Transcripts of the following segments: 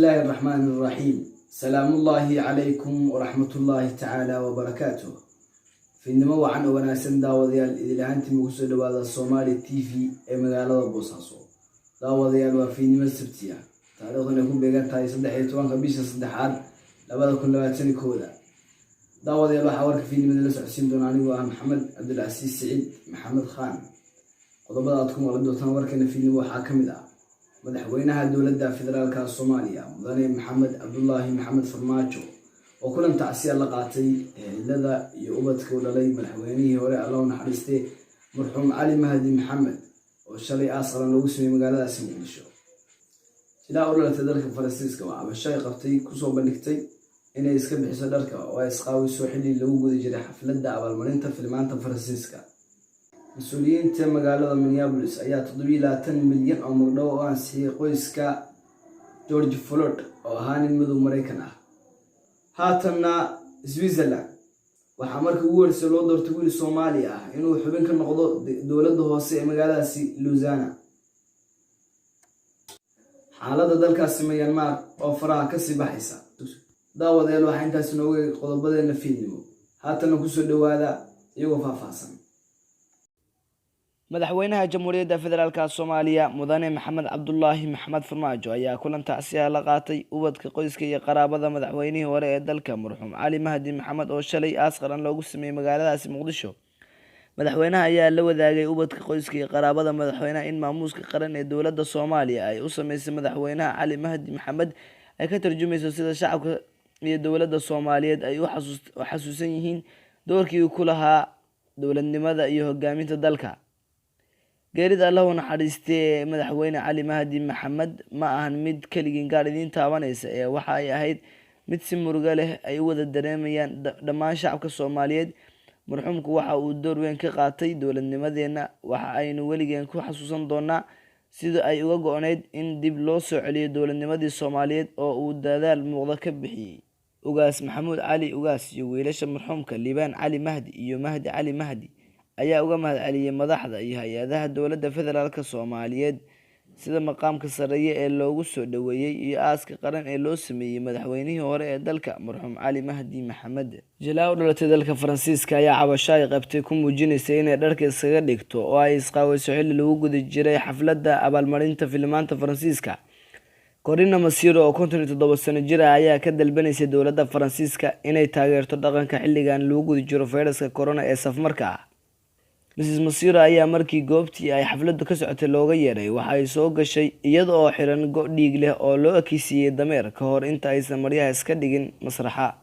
Illaahi araxmaani araxiim. Salaamullaahi calaykum waraxmatullaahi tacaala wabarakaatuh. Fiidnimo wacan oo wanaagsan, daawadayaal, idil ahaantiima kusoo dhawaada Soomaali TV ee magaalada Boosaaso. Daawadayaal, waa fiidnimo Sabti ah, taariikhduna ay ku beegan tahay 13-ka bisha saddexaad 2021-da. Daawadayaal, waxaa warka fiidnimada la socodsiin doona anigoo ah Maxamed Cabdilcasiis Siciid Maxamed Khaan. Qodobada aad ku maqli doontaan warkeena fiidnimo waxaa ka mid ah: Madaxweynaha Dowladda Federaalka Soomaaliya, Mudane Maxamed Cabdulaahi Maxamed Farmaajo, oo kulan tacsiya la qaatay ehelada iyo ubadka u dhalay madaxweynihii hore, Alla u naxariistay, marxuum Cali Mahdi Maxamed, oo shalay aas qaran loogu sameeyey magaaladaasi Muqdisho. Jilaa u dhalatay dalka Faransiiska oo cabasho ay qabtay kusoo bandhigtay inay iska bixiso dharka oo ay isqaawiso xilli lagu guda jiray xafladda abaalmarinta filimaanta Faransiiska. Mas-uuliyiinta magaalada Minneapolis ayaa 27 milyan oo magdhow oo ansixiyey qoyska George Floyd, oo ahaa nin madow Maraykan ah. Haatanna Switzerland, waxaa markii ugu horeysay loo doortay wiil Soomaali ah inuu xubin ka noqdo dowladda hoose ee magaaladaasi Lausanne. Xaaladda dalkaasi Myanmar oo faraha kasii baxaysa. Daawadayaal, waxaa intaasi nooga qodobadeena fiidnimo. Haatanna kusoo dhawaada iyagoo faahfaahsan. Madaxweynaha Jamhuuriyadda Federaalka Soomaaliya, Mudane Maxamed Cabdulaahi Maxamed Farmaajo, ayaa kulan tacsiya la qaatay ubadka, qoyska iyo qaraabada madaxweynihii hore ee dalka, marxuum Cali Mahdi Maxamed, oo shalay aas qaran loogu sameeyey magaaladaasi Muqdisho. Madaxweynaha ayaa la wadaagay ubadka, qoyska iyo qaraabada madaxweynaha in maamuuska qaran ee dowladda Soomaaliya ay u sameysay madaxweynaha Cali Mahdi Maxamed ay ka tarjumayso sida shacabka iyo dowladda Soomaaliyeed ay u xasuusan yihiin doorkii uu ku lahaa dowladnimada iyo hogaaminta dalka. Geerida Allahu naxariistee Madaxweyne Cali Mahdi Maxamed ma ahan mid keligii gaar idiin taabanaysa, ee waxa ay ahayd mid si murugo leh ay u wada dareemayaan dhammaan shacabka Soomaaliyeed. Marxuumku waxa uu door weyn ka qaatay dowladnimadeena. Waxa aynu weligeen ku xasuusan doonaa sida ay uga go-oneyd in dib loo soo celiyo dowladnimadii Soomaaliyeed oo uu dadaal muuqda ka bixiyey. Ugaas Maxamuud Cali Ugaas iyo wiilasha marxuumka, Liibaan Cali Mahdi iyo Mahdi Cali Mahdi, ayaa uga mahadceliyey madaxda iyo hay-adaha Dowladda Federaalka Soomaaliyeed sida maqaamka sarreeye ee loogu soo dhaweeyey iyo aaska qaran ee loo sameeyey madaxweynihii hore ee dalka, marxuum Cali Mahdi Maxamed. Jilaa u dhalatay dalka Faransiiska ayaa cabasho ay qabtay ku muujinaysay inay dharka iskaga dhigto oo ay isqaawiso xilli lagu guda jiray xafladda abaalmarinta filimaanta Faransiiska. Corina Masiro, oo 57 sano jir ah, ayaa ka dalbanaysay dowladda Faransiiska inay taageerto dhaqanka xilligan lagu guda jiro fayraska corona ee safmarka ah. Mrs Masiro ayaa markii goobtii ay xafladdu ka socotay looga yeeray, waxa ay soo gashay iyada oo xiran go' dhiig leh oo loo ekeysiiyey dameer, ka hor inta aysan maryaha iska dhigin masraxa.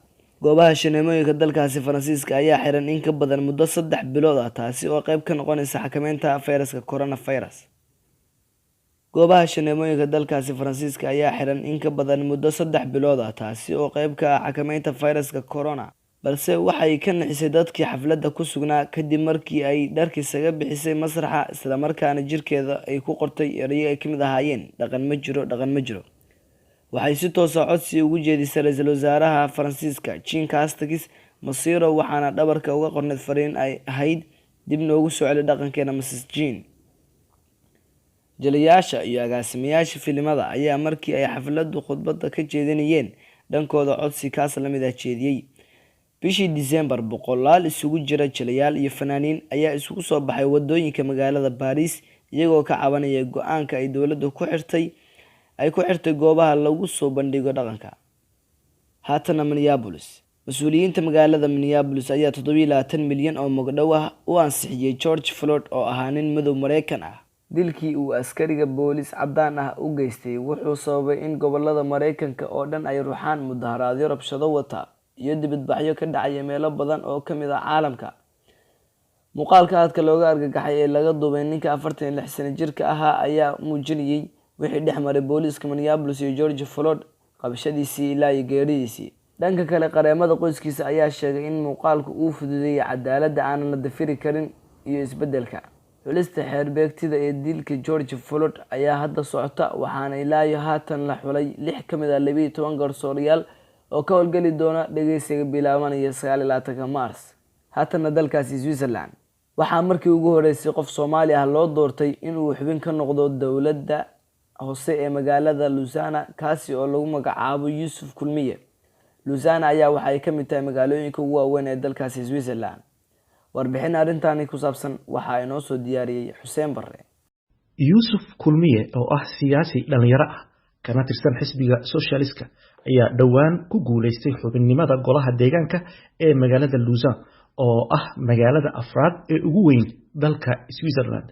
Goobaha shineemooyinka dalkaasi Faransiiska ayaa xiran in ka badan muddo 3 bilood ah, taasi oo qeyb ka noqonaysa xakameynta fayraska coronavirus. Goobaha shineemooyinka dalkaasi Faransiiska ayaa xiran in ka badan muddo 3 bilood ah, taasi oo qeyb ka ah xakameynta fayraska corona, balse waxay ka nixisay dadkii xafladda ku sugnaa kadib markii ay dharka isaga bixisay masraxa, islamarkaana jirkeeda ay ku qortay erayo ay kamid ahaayeen "Dhaqan ma jiro, dhaqan ma jiro." Waxay si toosa codsi ugu jeedisay ra-iisul wasaaraha Faransiiska, Jean Castex, Masiro, waxaana dhabarka uga qorneyd fariin ay ahayd: "Dib noogu soo celi dhaqankeena, Mrs Jean." Jilayaasha iyo agaasimayaasha filimada ayaa markii ay xafladdu khudbadda ka jeedinayeen dhankooda codsi kaas lamid ah jeediyey. Bishii Disembar, boqolaal isugu jira jilayaal iyo fanaaniin ayaa isugu soo baxay wadooyinka magaalada Baariis, iyagoo ka cabanaya go-aanka ay dowladdu ku xirtay ay ku xirtay goobaha lagu soo bandhigo dhaqanka. Haatana Minneapolis, mas-uuliyiinta magaalada Minneapolis ayaa 27 milyan oo magdhow ah u ansixiyey George Floyd, oo ahaa nin madow Mareykan ah. Dilkii uu askariga boolis caddaan ah u geystay wuxuu sababay in gobolada Mareykanka oo dhan ay ruxaan mudaharaadyo rabshado wata iyo dibadbaxyo ka dhacaya meelo badan oo ka mid ah caalamka. Muuqaalka aadka looga argagaxay ee laga duubay ninka 46 sano jirka ahaa ayaa muujinayay wixii dhex maray booliiska Minneapolis iyo George Floyd, qabashadiisii ilaa iyo geeridiisii. Dhanka kale, qareemada qoyskiisa ayaa sheegay in muuqaalku uu fududeeyay cadaaladda aanan la dafiri karin iyo isbeddelka. Xulista xeerbeegtida ee dilka George Floyd ayaa hadda socota, waxaana ilaa iyo haatan la xulay lix ka mid ah 12 garsoorayaal oo ka howlgeli doona dhageysiga bilaabanaya 29-ka Mars. Haatana dalkaasi Switzerland, waxaa markii ugu horeysay qof Soomaali ah loo doortay inuu xubin ka noqdo dowladda. hoose ee magaalada Lusana, kaasi oo lagu magacaabo Yuusuf Kulmiye. Lusana ayaa waxa ay ka mid tahay magaalooyinka ugu waaweyn ee dalkaasi Switzerland. Warbixin arrintani ku saabsan waxa inoo soo diyaariyey Xuseen Barre. Yuusuf Kulmiye oo ah siyaasi dhalinyaro ah kana tirsan xisbiga Socialist-ka ayaa dhowaan ku guuleystay xubinnimada golaha deegaanka ee magaalada Lausanne oo ah magaalada afraad ee ugu weyn dalka Switzerland.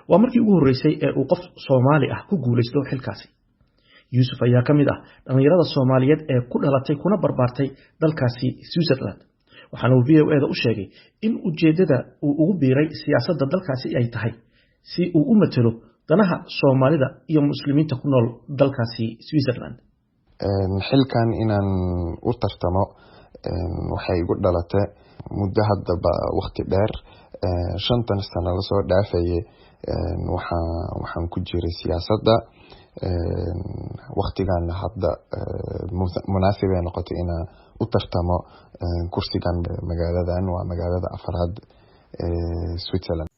Waa markii ugu horreysay ee uu qof Soomaali ah ku guuleysto xilkaasi. Yuusuf ayaa ka mid ah dhalinyarada Soomaaliyeed ee ku dhalatay kuna barbaartay dalkaasi Switzerland. Waxaana uu VOA-da u sheegay in ujeeddada uu ugu biiray siyaasadda dalkaasi ay tahay si uu u matalo danaha Soomaalida iyo Muslimiinta ku nool dalkaasi Switzerland. Xilkan inaan u tartamo waxay igu dhalatay muddo haddaba waqti dheer, 5-tan sano lasoo dhaafayay waxaan ku jiray siyaasadda. Waqtigan hadda munaasib ay noqotay inaan u tartamo kursigan. Magaaladan waa magaalada afraad ee Switzerland.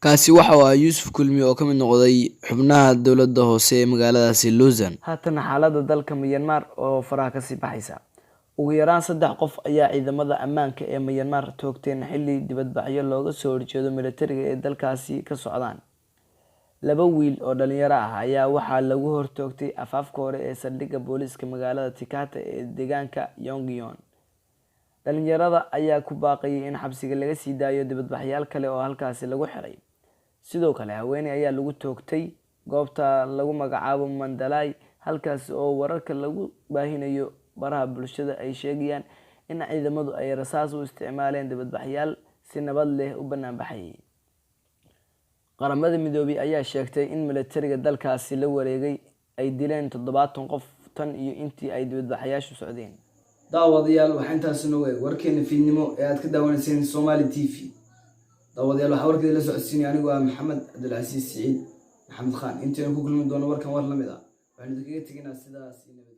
Kaasi waxa uu ahaa Yuusuf Kulmiye oo ka mid noqday xubnaha dowladda hoose ee magaaladaasi Lausanne. Haatan xaaladda dalka Myanmar oo faraha kasii baxaysa. Ugu yaraan saddex qof ayaa ciidamada ammaanka ee Myanmar toogteen xilli dibadbaxyo looga soo horjeedo militariga ee dalkaasi ka socdaan. Laba wiil oo dhalinyaro ah ayaa waxaa lagu hortoogtay afaafka hore ee saldhigga booliiska magaalada Tikata ee deegaanka Yonghyon. Dhalinyarada ayaa ku baaqayay in xabsiga laga sii daayo dibadbaxyaal kale oo halkaasi lagu xiray. Sidoo kale haweeney ayaa lagu toogtay goobta lagu magacaabo Mandalay, halkaasi oo wararka lagu baahinayo baraha bulshada ay sheegayaan in ciidamadu ay rasaas u isticmaaleen dibadbaxyaal si nabad leh u banaanbaxayay. Qaramada Midoobay ayaa sheegtay in militariga dalkaasi la wareegay ay dileen 70 qof tan iyo intii ay dibadbaxayaashu socdeen. Daawadayaal, waxaa intaasi noogu eeg warkeena fiidnimo ee aad ka daawanayseen Somali TV. Daawadayaal, waxaa warkeeda la socodsiinaya anigoo ah Maxamed Cabdilcasiis Siciid Maxamed Khan. Intaynu ku kulmi doono warkan war lamid ah, waxaynu idinkaga tegaynaa sidaas iyo nabad.